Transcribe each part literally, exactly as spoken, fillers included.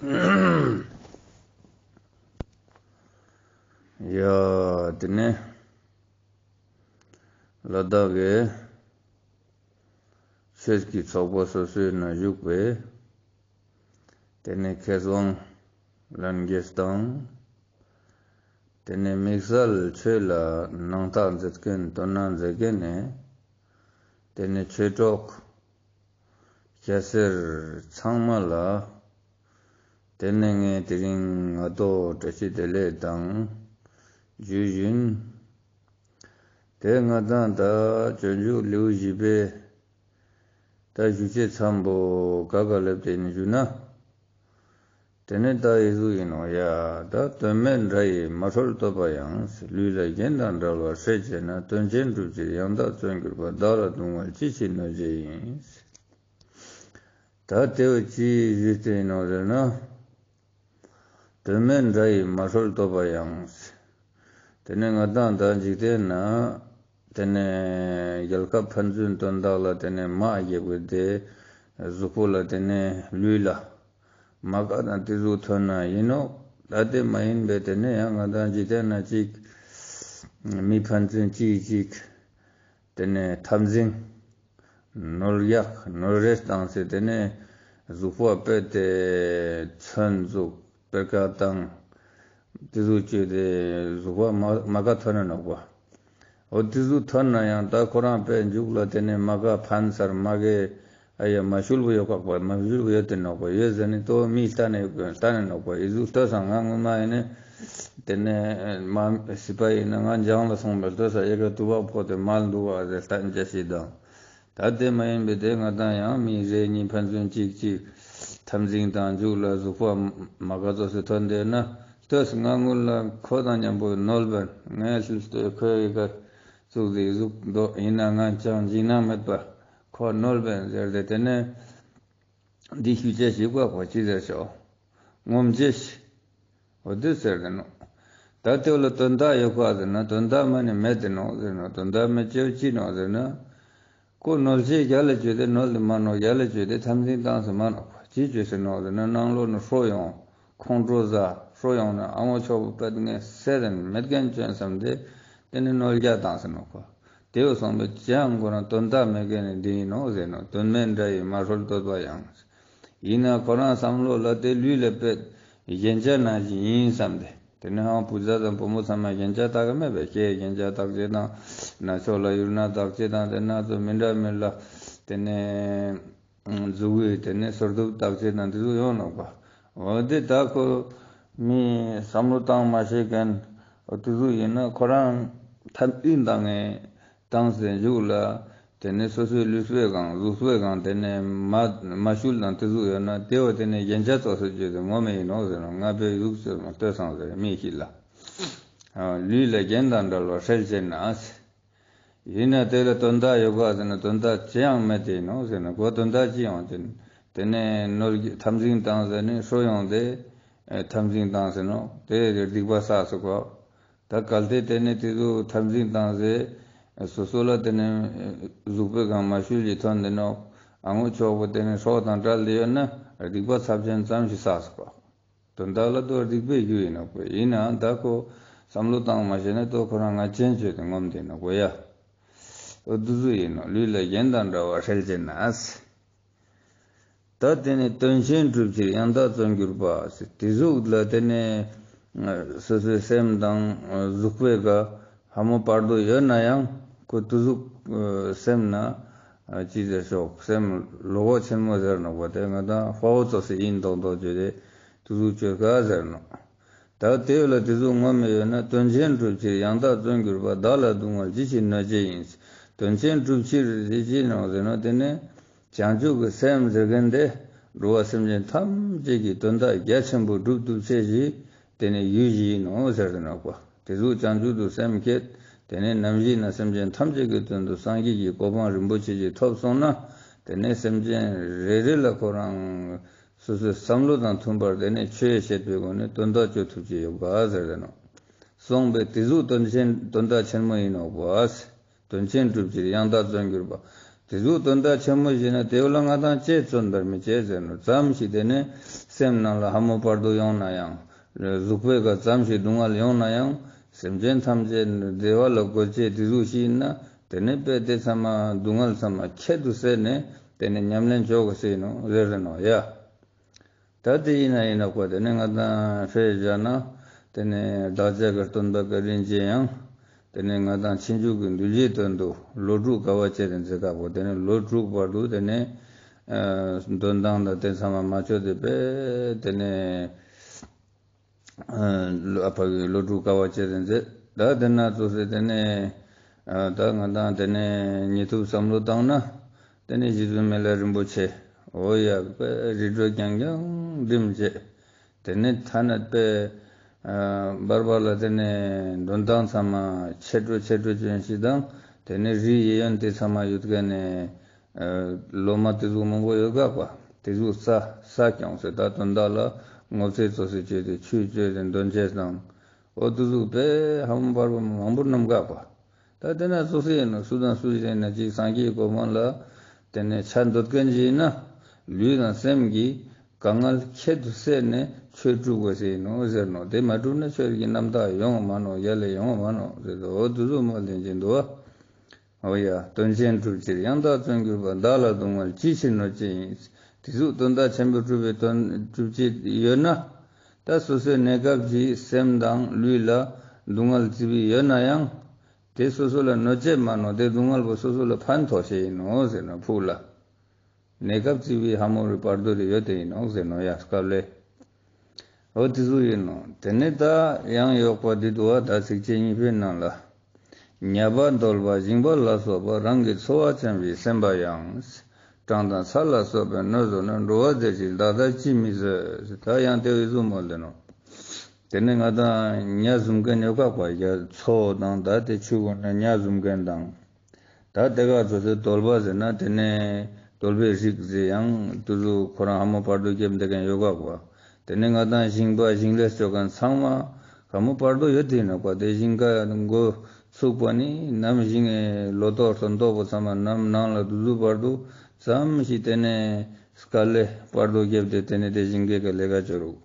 ཡ། དེ་ནས་ལ་དྭགས་ཀྱི་ཆོས་ཀྱི་ཚོགས་པ་སོ་སོའི་ནང་བཞུགས་པའི་དེ་ནས་མཁས་དབང་ལྷན་རྒྱས་དང་། དེ་ནས་དམིགས་བསལ་ཆོས་ལ་སྣང་དག་མཛད་མཁན་དོ་སྣང་མཛད་མཁན་ནས་དེ་ནས་ཆོས་གྲོགས་སྐྱ་སེར་ཚང་མ་ལ་དེ་ནས་ངས་དེ་རིང་ང་ཏོ་བཀྲ་ཤིས་བདེ་ལེགས་དང་ཞུ་བཞིན། དེ་ང་དང་ད་སྤྱོད་འཇུག་ལེའུ་བཞི་པའི་ད་ཞུ་ཅེས་མཚམས་པོ་ག་ག་ལེབ་དེ་ནི་ཞུ་ན། དེ་ནས་ད་འི་ཟུག་ཡིན་ནོག་ཡ། ད་དོན་མེད་དགྲ་ཡིས་མ་ཧྲོལ་བསྟོད་པ་ཡང་། ལུས་ལ་རྒྱན་དང་འདྲ་བར་ཧྲལ་བྱས་ན། དོན་ཆེན་སྒྲུབ་ཕྱིར་ཡང་དག་བརྩོན་གྱུར་པ། བདག་ལ་སྡུག་བསྔལ་ཅི་མཆིས་གནོད་བྱེད་ཡིན། ད་དེ་བོ་ཅི་ཞུས་ཏེ་ཡིན་ནོག་ཟེར་ན། དོན་མེད་དགྲ་ཡིས་མ་ཧྲོལ་བསྟོད་པ་ཡང་། དེ་ནས་ང་དང་ད་འཇིག་རྟེན་ན་དེ་ནས་རྒྱལ་ཁབ་ཕན་ཚུན་དོན་དག་ལ་དེ་ནས་དམག་རྒྱག་པའི་དེ་གཟུགས་པོ་ལ་དེ་ནས་ལུས་ལ་རྨ་ཁ་དང་དེ་ཟུག་ཐོན་ན་ཡིན་ནོག་ད་དེ་མ་ཡིན་པའི་དེ་ནས་ཡང་ང་དང་འཇིག་རྟེན་ན་ཅིག་མི་ཕན་ཚུན་གཅིག་གཅིག་དེ་ནས་འཐབ་འཛིང་། ནོར་རྒྱག་ནོར་རེས་བཏང་སྟེ་དེ་ནས་གཟུགས་པོ་དཔེ་དེ་ཚོན་ཟུག་པེར་ཀ་བཏང་། དེ་ཟུག་བཅོས་ཏེ་གཟུགས་པོ་རྨ་རྨ་ཁ་ཐོན་ན་ནོག་པ། འོ་དེ་ཟུག་ཐོན་ན་ཡང་ད་ཁོ་རང་དཔེ་མཇུག་ལ་དེ་ནས་རྨ་ཁ་ཕན་སར་རྨ་ཁའི་ཨ་ཡ་མ་ཤུལ་བུ་ཡོད་ཀག་པ། མ་ཤུལ་བུ་ཡོད་དེ་ནོག་པ། ཡོད་ཟེར་ནི་ཏོ་མི་ལྟ་ནས་ཡོད་ལྟ་ནས་ནོག་པ། འི་ཟུག་ལྟོས་སང་ང་ངོ་མ་ཡིན་ནི་དེ་ནས་མ་སི་པ་ཡིན་ན་ང་འཇང་ལ་སོང་པ་ལྟོས་སང་ཨེ་ཀ་ཏུ་བ་ཕོ་དེ་མལ་འདུག་ག་ཟེར་ལྟ་ནི་ཅ་ཞིག་དང་། ད་དེ་མ་ཡིན་པའི་དེ་ང་དང་ཡང་མི་རེ་གཉིས་ཕན་ཚུན་གཅིག་གཅིག་འཐབ་འཛིང་དང་མཇུག་ལ་གཟུགས་པོ་རྨ་ཁ་ཙོགས་སེ་ཐོན་དེ་ན་ལྟོས་ང་སྔོན་ལ་ཁོ་དང་མཉམ་པོ་ནོར་བས་ངས་ལྟོས་ཁོའི་ཀ་ཙུག་དེ་གཟུགས་མདོག་ཡིན་ན་ང་ཅང་འཇིགས་སྣང་མེད་པ། ཁོ་ནོར་བས་ཟེར་ཏེ་དེ་ནས་འདི་ཞུ་ཅེས་ཞིག་པ་ཁོ་ཅི་ཟེར་ཤོག་ངོམ་ཅེས་ཤིག་འོ་དེ་ཟེར་ཏེ་ནོག་ད་དེ་བོ་ལ་དོན་དག་ཡོད་ཀ་ཟེར་ན་དོན་དག་མ་ནི་མེད་དེ་ནོག་ཟེར་ན། དོན་དག་མེད་ཅེས་ཅི་ནོག་ཟེར་ན། ཁོ་ནོར་ཅེས་རྒྱལ་ལ་བཅོས་ཏེ་ནོར་ལ་མ་ནོག་རྒྱལ་ལ་བཅོས་ཏེ་འཐབ་འཛིང་བཏང་སེ་མ་ནོག་ཅི་བཅོས་སེ་ནོག་ཟེར་ན་ནང་ལོགས་ནས་ཧྲོ་ཡོང་ཁོང་ཁྲོ་ཟ་ཧྲོ་ཡོང་ན་ཨ་མོ་ཆོག་པོ་པད་ངས་སེ་རན་མེད་མཁན་བཅོན་བསམ་སྟེ་དེ་ནས་ནོར་རྒྱལ་བཏང་སེ་ནོག་པ། དེ་བོ་སོང་པས་ཅི་ཡང་ཁོ་རང་དོན་དག་མེད་མཁན་ནི་འདི་ཡིན་ནོག་ཟེར་ནོག་དོན་མེད་དགྲ་ཡིས་མ་ཧྲོལ་བསྟོད་པ་ཡང་། ཡིན་ན་ཁོ་རང་བསམ་བློ་ལ་དེ་ལུས་ལ་དཔེ་རྒྱན་ཆ་ནང་བཞིན་ཡིན་བསམ་སྟེ། དེ་ནས་ཧང་བུ་ཚ་དང་བུ་མོ་ཚང་མ་རྒྱན་ཆ་བཏགས་མེད་པས། ལྕེ་རྒྱན་ཆ་བཏགས་ཅེས་དང་། སྣ་ཚོགས་ལ་གཡུར་ན་བཏགས་ཅེས་དང་དེ་སྣ་ཚོགས་མི་འདྲ་མི་འདྲ་དེ་ནས་མཛུ་གུའི་དེ་ནས་སོར་གདུབ་བཏགས་ཅེས་དང་དེ་ཚོ་ཡོང་ནོག་པ། འོ་དེ་ད་ཁོ་མི་བསམ་བློ་བཏང་མ་ཤེས་མཁན་འོ་དེ་ཚོ་ཡིན་ན་ཁོ་རང་ཐབས་ཨིན་བཏང་ངེ་བཏང་སེ་མཇུག་ལ་དེ་ནས་སོ་སོའི་ལུས་པོའི་སྒང་གཟུགས་པོའི་སྒང་དེ་ནས་མ་མ་ཤུལ་དང་དེ་ཟུག་ཡོད་ན་དེ་བོ་དེ་ནས་རྒྱན་ཆ་ཙོགས་སེ་བཅོས་ཏེ་ངོ་མ་ཡིན་ནོག་ཟེར་ནོག་ང་དཔེ་གཟུགས་ཟེར་མ་ལྟོས་སང་ཟེར་མི་ཞིག་ལ། ལུས་ལ་རྒྱན་དང་འདྲ་བར་ཧྲལ་བྱས་ན། ཡིན་ན་དེ་ལ་དོན་དག་ཡོད་ག་ཟེར་ན་དོན་དག་ཅི་ཡང་མེད་དེ་ནོག་ཟེར་ན་ཁོ་དོན་དག་ཅི་ཡང་དེ་དེ་ནས་ནོར་འཐབ་འཛིང་བཏང་ཟེར་ནས་ཧྲོ་ཡོང་སྟེ་འཐབ་འཛིང་བཏང་ཟེར་ནོག་དེ་སྡིག་པ་བསགས་སོ་ཁོ། ད་གལ་ཏེ་དེ་ནས་དེ་ཚོ་འཐབ་འཛིང་བཏང་ཟེར། སོ་སོ་ལ་དེ་ནས་གཟུགས་པོའི་སྒང་མ་ཤུལ་ལི་ཐོན་དེ་ནོག་ཨ་ངོ་ཆོག་པོ་དེ་ནས་སྲོག་དང་བྲལ་ཏེ་ཡོད་ན་སྡིག་པ་ཚབས་ཆེན་ཙམ་ཞིག་བསགས་སོ་ཁོ། དོན་དག་ལ་དོ་སྡིག་པའི་རྒྱུ་ཡིན་ནོག་པ། ཡིན་ནའང་ད་ཁོ་བསམ་བློ་བཏང་མ་ཤེས་ན་དོ་ཁོ་རང་ང་ཅན་བཅོས་ཏེ་ངོམ་དེ་ནོག་པ་ཡ། འོ་དེ་ཟུག་ཡིན་ནོག་ལུས་ལ་རྒྱན་དང་འདྲ་བར་ཧྲལ་བྱས་ན། ད་དེ་ནས་དོན་ཆེན་སྒྲུབ་ཕྱིར་ཡང་དག་བརྩོན་གྱུར་པ། དེ་ཟུག་ལ་དེ་ནས་སོ་སོའི་སེམས་དང་གཟུགས་པོའི་ཀ་ཧ་མོ་བར་དོ་ཡོད་ན་ཡང་ཁོ་དེ་ཟུག་སེམས་ན་ཅི་ཟེར་ཤོག་སེམས་ལོག་པ་ཆེན་མོ་ཟེར་ནོག་པ། དེ་ང་དང་དཔའ་བོ་ཙོགས་སེ་ཡིན་མདོག་མདོག་བཅོས་ཏེ་དེ་ཟུག་བཅོས་ཀ་ཟེར་ནོག་ད་དེ་ལ་དེ་ཟུག་ངོ་མ་ཡོད་ན་དོན་ཆེན་སྒྲུབ་ཕྱིར་ཡང་དག་བརྩོན་གྱུར་པ། བདག་ལ་སྡུག་བསྔལ་ཅི་མཆིས་གནོད་བྱེད་ཡིན། དོན་ཆེན་སྒྲུབ་ཕྱིར་དེ་ཅི་ནོག་ཟེར་ན་དེ་ནས་བྱང་ཆུབ་ཀྱི་སེམས་ཟེར་མཁན་དེ་འགྲོ་བ་སེམས་ཅན་ཐམས་ཅད་ཀྱི་དོན་དག་རྒྱ་ཆེན་པོ་སྒྲུབ་ཐུབ་ཅེས་ཞིག་དེ་ནས་ཡུལ་ཞིག་ཡིན་ནོག་ཟེར་ཏེ་ནོག་པ། དེ་ཟུག་བྱང་ཆུབ་ཏུ་སེམས་བསྐྱེད་དེ་ནས་ནམ་ཞིག་ན་སེམས་ཅན་ཐམས་ཅད་ཀྱི་དོན་དུ་སངས་རྒྱས་ཀྱི་གོ་འཕང་རིན་པོ་ཆེ་ཞིག་ཐོབ་སོང་ན་དེ་ནས་སེམས་ཅན་རེ་རེ་ལ་ཁོ་རང་སོ་སོའི་བསམ་བློ་དང་མཐུན་པར་དེ་ནས་ཆོས་བཤད་པའི་སྒོ་ནས་དོན་དག་བཅོ་ཐུབ་ཀྱི་ཡོད་ག་ཟེར་ཏེ་ནོག་སོང་པས་དེ་ཟུག་དོན་ཆེན་དོན་དག་ཆེན་མོ་ཡིན་ནོག་པ། དོན་ཆེན་སྒྲུབ་ཕྱིར་ཡང་དག་བརྩོན་གྱུར་པ། དེ་ཟུག་དོན་དག་ཆེན་མོ་ཞིག་ན་དེ་བོ་ལ་ང་དང་ཅི་བརྩོན་པར་མི་བྱེད་ཟེར་ནོག་ཙམ་ཞིག་དེ་ནས་སེམས་ནང་ལ་ཧ་མོ་བར་དོ་ཡོང་ན་ཡང་། གཟུགས་པོའི་ཀ་ཙམ་ཞིག་སྡུག་བསྔལ་ཡོང་ན་ཡང་། སེམས་ཅན་ཐམས་ཅད་བདེ་བ་ལ་འགོད་བྱེད་དེ་ཟུག་ཞིག་ཡིན་ན། དེ་ནས་དཔེ་དེ་ཚང་མ་སྡུག་བསྔལ་ཚང་མ་ཁྱད་དུ་བསད་ནས་དེ་ནས་ཉམས་ལེན་ཆོག་གི་ཟེར་ནོག་ཟེར་ནོག་ཡ། ད་དེ་ཡིན་ན་ཡིན་ནོག་པ། དེ་ནས་ང་དང་ཕེ་བཞག་ན། དེ་ནས་བདག་ཅག་གི་སྟོན་པ་བཀའ་དྲིན་ཅན་ཡང་། དེ་ནས་ང་དང་ཕྱིན་ཆད་ཀྱི་འདུལ་བྱའི་དོན་དུ་ལོ་དྲུག་དཀའ་བ་སྤྱད་དེ་མཛད་ཀ་པོ། དེ་ནས་ལོ་དྲུག་བར་དུ་དེ་ནས་ཨ་འདོན་སྟངས་དང་དེ་ཚང་མ་མ་ཆོད་དེ་པས། དེ་ནས་ཨ་ཨ་ཕ་གི་ལོ་དྲུག་དཀའ་བ་སྤྱད་དེ་མཛད། ད་དེ་ན་ཙོགས་སེ་དེ་ནས་ཨ་ད་ང་དང་དེ་ནས་ཉེ་ཐུབ་བསམ་བློ་བཏང་ན། དེ་ནས་རྗེ་བཙུན་མི་ལ་རིན་པོ་ཆེ། འོ་ཡ། རི་ཁྲོད་རྐྱང་རྐྱང་འགྲིམ་བྱས། དེ་ནས་ཐ་ན་དཔེ་ཨ་བར་བར་ལ་དེ་ནས་འདོན་སྟངས་ཚང་མ་ཆེ་འགྲོ་ཆེ་འགྲོ་ཅན་ཞིག་དང་། དེ་ནས་རིའི་གཡས་གཡོན་དེ་ཚང་མ་ཡོད་མཁན་ནས་ཨ་ལོ་མ་དེ་ཟུག་མང་པོ་ཡོད་ཀ་པ། དེ་ཟུག་ས་ས་ཀྱང་ཟེར། ད་དོན་དག་ལ་ངོ་ཚ་ཙོགས་སེ་བཅོས་ཏེ་ཆུ་བཅོས་ཏེ་འདོན་བྱས་དང་། འོ་དེ་ཟུག་དཔེ་ཧ་མོ་བར་བར་མང་པོ་རྣམ་དཀའ་པ། ད་དེ་ན་ཙོགས་སེ་ཡིན་ནོག་སུ་དང་སུ་ཞིག་ན་ཅིག་སངས་རྒྱས་གོ་འཕང་ལ་དེ་ནས་ཆ་འདོད་མཁན་ཞིག་ཡིན་ན། ལུས་དང་སེམས་ཀྱི་དཀའ་ངལ་ཁྱད་དུ་བསད་ནས་ཆོས་སྒྲུབ་དགོས་ཟེར་ནོག་ཟེར་ནོག་དེ་མ་སྒྲུབ་ན་ཆོས་ཀྱི་རྣམ་དག་ཡོང་བ་མ་ནོག་ཡ་ལས་ཡོང་བ་མ་ནོག་ཟེར་དོ། འོ་དེ་ཟུག་མ་ལེན་གྱིན་འདུག་པ། འོ་ཡ། དོན་ཆེན་སྒྲུབ་ཕྱིར་ཡང་དག་བརྩོན་གྱུར་པ། བདག་ལ་སྡུག་བསྔལ་ཅི་ཕྱིར་གནོད་བྱེད་ཡིན། དེ་ཟུག་དོན་དག་ཆེན་པོ་སྒྲུབ་པའི་དོན་སྒྲུབ་བྱེད་ཡོད་ན། ད་སོ་སོའི་གནས་སྐབས་ཀྱི་སེམས་དང་ལུས་ལ་སྡུག་བསྔལ་བརྩི་བའི་ཡོད་ན་ཡང་། དེ་སོ་སོ་ལ་གནོད་བྱེད་མ་ནོག་དེ་སྡུག་བསྔལ་པོ་སོ་སོ་ལ་ཕན་ཐོགས་ཤེས་ཡིན་ནོག་ཟེར་ནོག་ཕུགས་ལ། གནས་སྐབས་བརྩི་བའི་ཧ་མོ་རི་བར་དོ་རེ་ཡོད་དེ་ཡིན་ནོག་ཟེར་ནོག་ཡ། སྐབས་ལས། འོ་དེ་ཟུག་ཡིན་ནོག་དེ་ནས་ད་ཡང་ཡོག་པ་འདི་འདུག་པ། ད་ཚིགས་བཅད་གཉིས་པའི་ནང་ལ། ཉ་པ་གདོལ་པ་ཞིང་པ་ལ་སོགས་པ། རང་གི་འཚོ་བ་ཙམ་ཞིག་སེམས་པ་ཡང་། སྤྲང་དང་ཚ་ལ་སོགས་པའི་གནོད་བཟོ་ནས། འགྲོ་བ་བདེ་ཕྱིར་བདག་ལྟ་ཅིས་མི་བཟོད། ད་ཡང་དེ་བས་ཟུག་མོལ་ཏེ་ནོག་དེ་ནས་ང་དང་ཉ་བཟུང་མཁན་ཡོད་ཀ་པ། ཡ་མཚོ་དང་ད་དེ་ཆུ་བོ་ན་ཉ་བཟུང་མཁན་དང་། ད་དེ་ག་ཙོགས་སེ་གདོལ་པ་ཟེར་ན་དེ་ནས་གདོལ་པའི་རིགས་ཟེར་ཡང་དེ་ཚོ་ཁོ་རང་ཧ་མོ་བར་དོ་རྒྱབ་བསྡད་མཁན་ཡོད་ཀ་པ། དེ་ནས་ང་དང་ཞིང་པ་ཞིང་ལས་ཅོ་མཁན་ཚང་མ་ཧ་མོ་བར་དོ་ཡོད་དེ་ཡིན་ནོག་པ། དེ་ཞིང་ཁ་འགོ་ཚུགས་པ་ནི་ནམ་ཞིང་ལོ་ཏོག་ཚོ་འདོགས་པ་ཚང་མ་ནམ་ནང་ལ་དེ་ཚོ་བར་དོ་ཙམ་ཞིག་དེ་ནས་དཀའ་ལས་བར་དོ་རྒྱབ་སྟེ་དེ་ནས་དེ་ཞིང་ཁའི་ཀ་ལས་ཀ་ཅོ་རུག་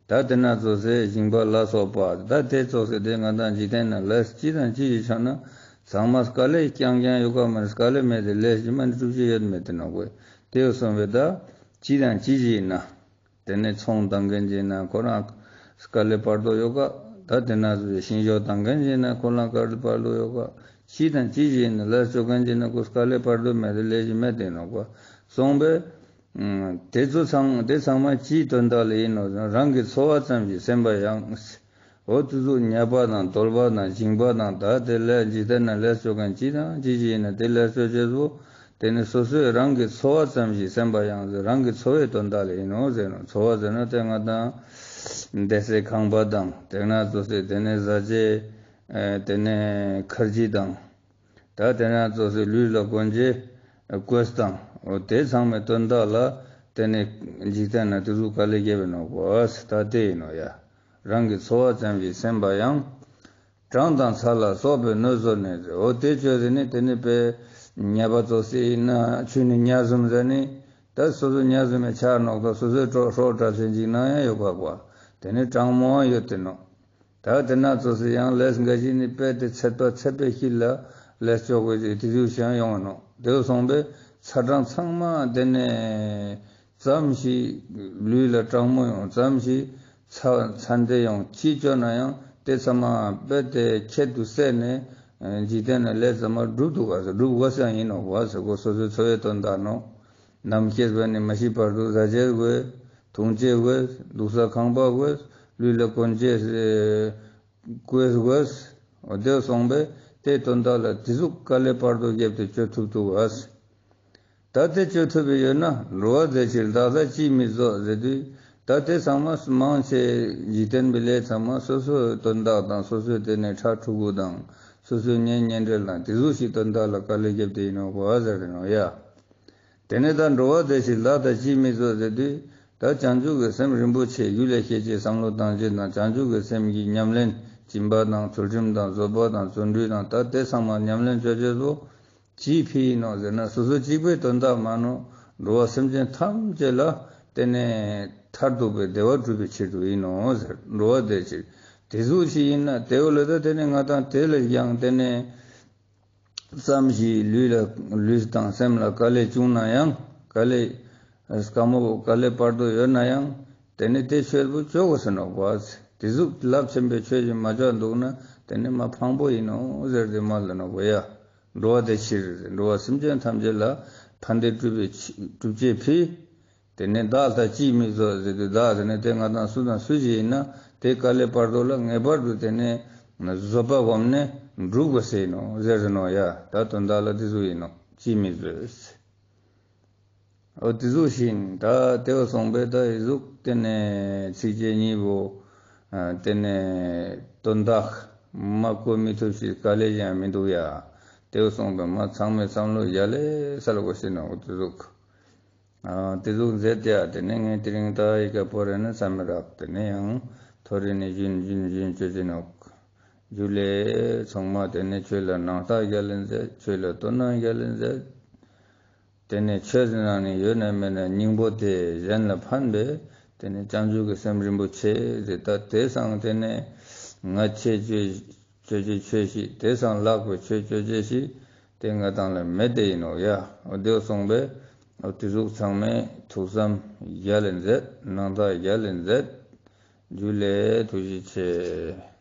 ད་དེ་ན་ཙོགས་སེ་ཞིང་པ་ལ་སོགས་པ། ད་དེ་ཙོགས་སེ་དེ་ང་དང་འཇིག་རྟེན་ན་ལས་ཅི་དང་ཅི་ཞིག་ཆགས་ན་ཚང་མ་དཀའ་ལས་རྐྱང་རྐྱང་ཡོད་ཀ་མ་རེད། དཀའ་ལས་མེད་དེ་ལས་ཅི་མ་ནི་སྒྲུབ་བྱེད་ཡོད་མེད་དེ་ནོག་པས། དེ་སོང་བས་ད་ཅི་དང་ཅི་ཞིག་ཡིན་ན། དེ་ནས་ཚོང་བཏང་མཁན་ཞིག་ཡིན་ན་ཁོ་རང་དཀའ་ལས་བར་དོ་ཡོད་ཀ་ད་དེ་ན་ཙོགས་སེ་ཤིང་ཞོ་བཏང་མཁན་ཞིག་ཡིན་ན་ཁོ་རང་དཀའ་ལས་བར་དོ་ཡོད་ཀ་ཅི་དང་ཅི་ཞིག་ཡིན་ན་ལས་ཅོ་མཁན་ཞིག་ཡིན་ན་ཁོ་དཀའ་ལས་བར་དོ་མེད་དེ་ལས་ཅི་མེད་དེ་ནོག་པ། སོང་བས། དེ་ཚོ་ཚང་དེ་ཚང་མ་ཅིའི་དོན་དག་ལ་ཡིན་ནོག་རང་གི་འཚོ་བ་ཙམ་ཞིག་སེམས་པ་ཡང་། འོ་དེ་ཚོ་ཉ་པ་དང་གདོལ་པ་དང་ཞིང་པ་དང་ད་དེ་ལས་འཇིག་རྟེན་ན་ལས་ཅོ་མཁན་ཅི་དང་ཅི་ཞིག་ཡིན་ན་དེ་ལས་ཅོ་བྱེད་ཚོ། དེ་ནི་སོ་སོའི་རང་གི་འཚོ་བ་ཙམ་ཞིག་སེམས་པ་ཡང་ཟེར་རང་གི་འཚོ་བའི་དོན་དག་ལ་ཡིན་ནོག་ཟེར་ནོག་འཚོ་བ་ཟེར་ན་དེ་ང་དང་བསྡད་སའི་ཁང་པ་དང་དེ་ན་ཙོགས་སེ་དེ་ནས་བཟའ་བཅའ་དེ་ནས་ཁར་ཇི་དང་། ད་དེ་ན་ཙོགས་སེ་ལུས་ལ་གོན་ཆས་གོས་དང་འོ་དེ་ཚང་མའི་དོན་དག་ལ་དེ་ནས་འཇིག་རྟེན་ན་དེ་ཟུག་དཀའ་ལས་བརྒྱབ་པའི་ནོག་པ། ད་དེ་ཡིན་ནོག་ཡ། རང་གི་འཚོ་བ་ཙམ་ཞིག་སེམས་པ་ཡང་། སྤྲང་དང་ཚ་ལ་སོགས་པའི་གནོད་བཟོ་ནས་འོ་དེ་ཅོས་ཟེར་ནི་དེ་ནི་དཔེ་ཉ་པ་ཙོགས་སེ་ཡིན་ན་ཆུ་ནི་ཉ་བཟུང་ཟེར་ནི་ད་སོ་སོ་ཉ་བཟུང་མའི་ཆ་ནོག་ད་སོ་སོའི་གྲོགས་སྲོག་དྲག་ཆེན་ཅིག་ན་ཡང་ཡོད་པ་པ། དེ་ནི་གྲང་མོ་ཡང་ཡོད་དེ་ནོག་ད་དེ་ན་ཙོགས་སེ་ཡང་ལས་འགའ་ཞིག་ནི་དཔེ་དེ་ཚད་པ་ཚད་པའི་ཤུལ་ལ་ལས་ཅོ་དགོས་ཅིག་དེ་ཚོ་ཞིག་ཡོང་ནོག་དེ་སོང་བས་ཚ་གྲང་ཚང་མ་དེ་ནས་ཙམ་ཞིག་ལུས་ལ་གྲང་མོ་ཡོང་ཙམ་ཞིག་ཚ་ཚ་འདི་ཡོང་ཅི་ཅོ་ན་ཡང་དེ་ཚང་མ་དཔེ་དེ་ཁྱད་དུ་བསད་ནས་འཇིག་རྟེན་ན་ལས་ཚང་མ་སྒྲུབ་ཐུབ་པ་སྒྲུབ་དགོས་ས་ཡིན་ནོག་པ་ཟེར་གོ་སོ་སོའི་འཚོ་བའི་དོན་དག་ནོག་ནམ་སྐྱེས་པ་ནས་མ་ཤི་བར་དུ་བཟའ་བཅའ་དགོས། འཐུང་ཆས་དགོས། འདུག་ས་ཁང་པ་དགོས། ལུས་ལ་གོན་ཆས་དགོས་དགོས། འོ་དེ་སོང་བས་དེ་དོན་དག་ལ་དེ་ཟུག་དཀའ་ལས་བར་དོ་བརྒྱབ་སྟེ་ཅོ་ཐུབ་ཐུབ་པ། ད་དེ་ཅོ་ཐུབ་པའི་ཡོད་ན་འགྲོ་བ་བདེ་ཕྱིར་བདག་ལྟ་ཅིས་མི་བཟོད་ཟེར་དུས་ད་དེ་ཚང་མ་མང་ཆེ་འཇིག་རྟེན་པའི་ལས་ཚང་མ་སོ་སོའི་དོན་དག་དང་སོ་སོའི་དེ་ནས་ཕྲུ་གུ་དང་སོ་སོའི་གཉེན་ཉེ་འབྲེལ་དང་དེ་ཟུག་ཞིག་དོན་དག་ལ་དཀའ་ལས་བརྒྱབ་སྟེ་ཡིན་ནོག་པ་ཟེར་རེ་ནོག་ཡ། དེ་ནས་ད་འགྲོ་བ་བདེ་ཕྱིར་བདག་ལྟ་ཅིས་མི་བཟོད་ཟེར་དུས་ད་བྱང་ཆུབ་ཀྱི་སེམས་རིན་པོ་ཆེ་རྒྱུད་ལ་སྐྱེད་ཅེས་བསམ་བློ་བཏང་ཅེས་དང་བྱང་ཆུབ་ཀྱི་སེམས་ཀྱི་ཉམས་ལེན་སྦྱིན་པ་དང་ཚུལ་ཁྲིམས་དང་བཟོད་པ་དང་བརྩོན་འགྲུས་དང་ད་དེ་ཚང་མ་ཉམས་ལེན་ཅོ་ཅེས་སོ། ཅི་ཕི་ཡིན་ནོག་ཟེར་ན་སོ་སོ་གཅིག་པོའི་དོན་དག་མན་ནོག། འགྲོ་བ་སེམས་ཅན་ཐམས་ཅད་ལ་དེ་ནས་མཐར་ཐུག་པའི་བདེ་བ་སྒྲུབ་པའི་ཕྱིར་དུ་ཡིན་ནོག་ཟེར། འགྲོ་བ་བདེ་ཕྱིར། དེ་ཟུག་ཞིག་ཡིན་ན་དེ་བོ་ལ་ད་དེ་ནས་ང་དང་དེ་ལ་ཡང་དེ་ནས་བསམ་གཞིག་ལུས་ལ་ལུས་དང་སེམས་ལ་དཀའ་ལས་བྱུང་ན་ཡང་དཀའ་ལས་དཀའ་མོ་དཀའ་ལས་བར་དོ་ཡོད་ན་ཡང་དེ་ནས་དེ་ཆོས་པོ་ཅོ་དགོས་ཟེར་ནོག་པ། དེ་ཟུག་རླབས་ཆེན་པོའི་ཆོས་ཅིག་མ་ཅོ་འདུག་ན་དེ་ནས་མ་ཕངས་པོ་ཡིན་ནོག་ཟེར་ཏེ་མ་ལ་ནོག་པ་ཡ། འགྲོ་བ་བདེ་ཕྱིར། འགྲོ་བ་སེམས་ཅན་ཐམས་ཅད་ལ་ཕན་བདེ་སྒྲུབ་པའི་ཕྱི་སྒྲུབ་བྱེད་ཕི། དེ་ནས་བདག་ལྟ་ཅིས་མི་བཟོད་ཟེར་ཏེ་བདག་ཟེར་ནས་དེ་ང་དང་སུ་དང་སུ་ཞིག་ཡིན་ན་དེ་དཀའ་ལས་བར་དོ་ལ་ངེས་པར་དུ་དེ་ནས་བཟོད་པ་སྒོམ་ནས་འགྲུབ་དགོས་ཟེར་ནོག་ཟེར་ནོག་ཡ། ད་དོན་དག་ལ་དེ་ཟུག་ཡིན་ནོག། ཅིས་མི་བཟོད། འོ་དེ་ཟུག་ཞིག་ཡིན། ད་དེ་བོ་སོང་པས་ད་འི་ཟུག་དེ་ནས་ཚིགས་བཅད་གཉིས་པོ་ཨ་དེ་ནས་དོན་དག་མ་གོ་མི་ཐུབ་ཤིག་དཀའ་ལས་ཡང་མི་འདུག་ཡ། དེ་བོ་སོང་པས་མ་ཚང་མས་བསམ་བློ་ཡ་ལེ་སལ་དགོས་ཟེར་ནོག། འོ་དེ་ཟུག་ཨ་དེ་ཟུག་མཛད་དེ་ཡ། དེ་ནས་ངས་དེ་རིང་ད་འི་ཀ་པོ་རེ་ནས་བསམ་མི་རག། དེ་ནས་ཡང་ཐོ་རེ་ནས་ཞུན་ཞུན་ཞུན་ཅོ་ཅེས་ནོག། ཇུ་ལེ། ཚང་མ་དེ་ནས་ཆོས་ལ་སྣང་དག་རྒྱལ་ལ་མཛད། ཆོས་ལ་དོ་སྣང་རྒྱལ་ལ་མཛད། དེ་ནས་ཆོས་ཟེར་ནང་ནས་ཡོད་ན་མེད་ན་སྙིང་པོ་དེ་གཞན་ལ་ཕན་པས། དེ་ནས་བྱང་ཆུབ་ཀྱི་སེམས་རིན་པོ་ཆེ་ཟེར། ད་དེ་སང་དེ་ནས་ང་ཆེ་ཆོས་ཅོ་ཅེས་ཆོས་ཤིག། དེ་སང་ལྷག་པའི་ཆོས་ཅོ་ཅེས་ཤིག། དེ་ང་དང་ལ་མེད་དེ་ཡིན་ནོག་ཡ། འོ་དེ་བོ་སོང་པས་འོ་དེ་ཟུག་ཚང་མས་ཐུགས་བསམ་རྒྱལ་ལ་མཛད། སྣང་དག་རྒྱལ་ལ་མཛད། ཇུ་ལེ། ཐུགས་རྗེ་ཆེ།